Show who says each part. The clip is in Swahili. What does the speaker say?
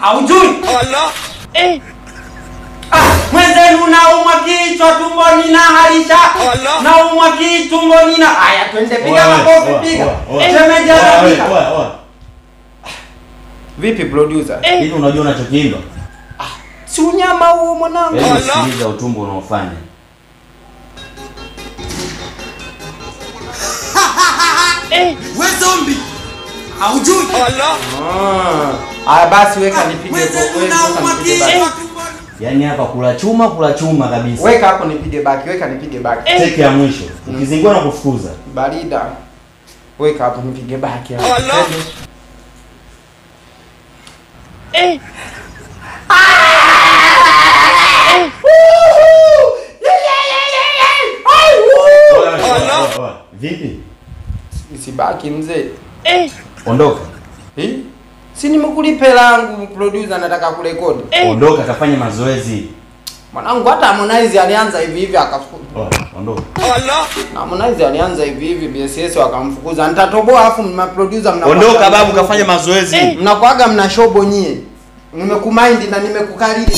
Speaker 1: Haujui?
Speaker 2: Allah.
Speaker 1: Mwenzenu naumwa kichwa tumboni na harisha. Naumwa kichwa tumboni na. Haya twende piga makofi piga. Shemeji anapiga. Vipi producer?
Speaker 3: Hivi unajua unachokiimba?
Speaker 1: Si unyama huo mwanangu.
Speaker 3: Sikiliza utumbo unaofanya.
Speaker 2: We zombie. Haujui? Allah.
Speaker 1: Ah, basi weka nipige baki.
Speaker 3: Yaani hapa kula chuma kabisa.
Speaker 1: Weka hapo nipige baki, weka nipige baki.
Speaker 3: Teke ya mwisho. Ukizingua na kufukuza.
Speaker 1: Barida. Weka hapo nipige baki.
Speaker 2: Allah.
Speaker 3: Vipi?
Speaker 1: Sibaki mzee.
Speaker 3: Ondoka.
Speaker 1: Si nimekulipa langu producer nataka kurekodi.
Speaker 3: Ondoka kafanye mazoezi.
Speaker 1: Mwanangu hata Harmonize alianza hivi hivi akafukuza.
Speaker 3: Ondoka.
Speaker 2: Allah.
Speaker 1: Na Harmonize alianza hivi hivi BSS wakamfukuza. Nitatoboa afu mna producer mna.
Speaker 3: Ondoka babu kafanye mazoezi.
Speaker 1: Mnakuaga mna shobo nyie. Nimekumind na nimekukariri.